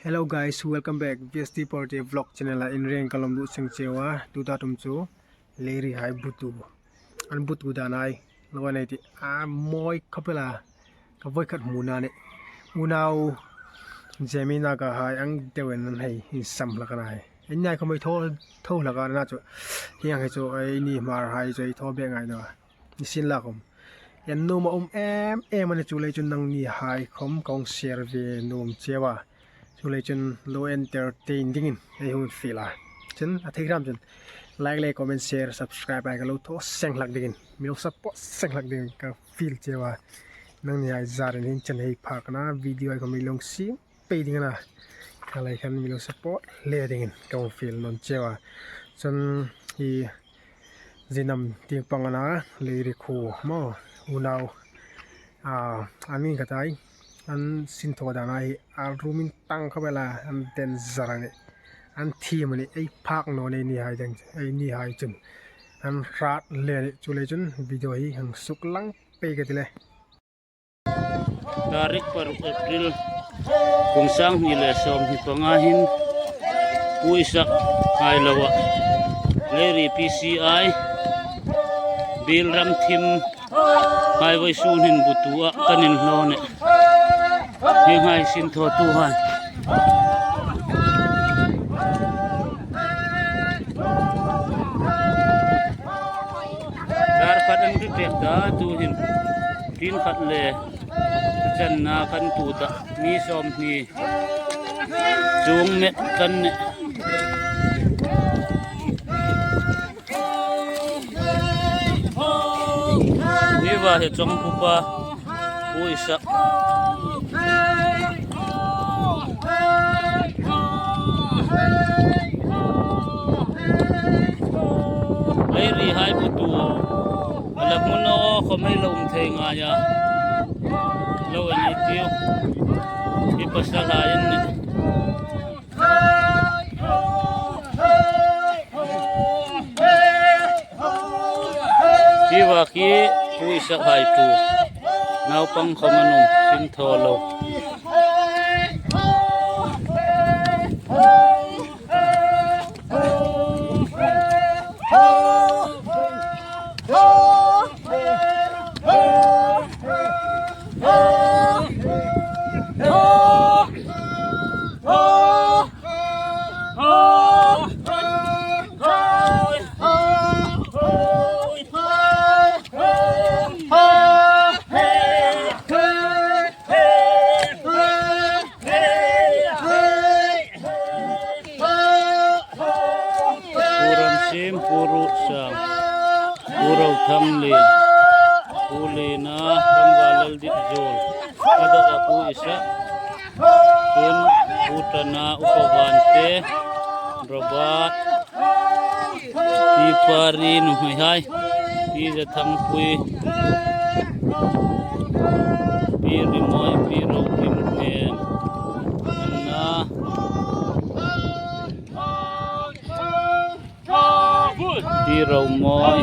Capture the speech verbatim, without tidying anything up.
Hello guys, welcome back V S T Party Vlog channel-a. Inreng ka lawm lut seng cheu a, tuta ṭum chu Leiri hai butu, an butu dan hai lo nei ti a, mawi khawp el a, ka voi khat hmuna ni. Unau Jemina ka hai ang deuin an hei insam hlak a na hai. An nai khawm ei thaw, thaw hlak a na chu. Hieng hi chu eini Hmar hai chu ei thaw bek ngai naw a. Nisienlakhawm, en nuom a um em em a ni, chuleiin chun nangni hai khawm ka hung share ve nuom cheu a. Chuleiin chun lo entertain dingin ei hung fiel a. Chun a thei hram chun like le comment, share, subscribe hai ka lo thaw seng hlak dingin, mi lo support seng hlak dingin ka fiel cheu a. Nangni hai zarin hin chen hei phak a na, video hai khawm mi lo siem pei ding a na. Kha lai khan mi lo support hle dingin ka hung fiel nawn cheu a. Chun hi Zinam tieng pang a na, Leiri khuo maw, unau, a, an mi ka tai, an sin thaw dan hai, a rumin tang khawp el a, an danger a ni, an thiem a ni, ei phak naw ni, eini hai dang, eini hai chun an hrat hle a ni, chuleiin chun video hi hang suklang pei ka ti le. Tarik paruk April, kum sang hni le sawmhni panga hin Pu Isak hai lo a, Leiri P C I, Bill Ramthim hai vawisun hin butu a kan inhlaw a. Hieng hai sin thawtu hai. Dar khat an ri pek ta, tuhin tin khat le channa kan tu ta, mi sawmhni chuong met kan nih. Hi va hi chawng pupa Pu Isak. Leiri hai butu a la hmu naw khawm ei lo um thei ngai a. Lo en ei tiu. Hi pasal hai an nih. Hi va khi Pu Isak hai tu naupang khawm an um, sin thaw lo. Pu Ramsim, Pu Ruotsang, Pu Rothanglen, Pu Lena, Pu Laldipzuol, a dawk a Pu Isak, chun Pu Tana, Upa Vante, Robert, Pi Pari, nuhmei hai, Pi Zathangpui, Pi Rimoi, Pi Rokim, Nen, Anna, Pi Romoi,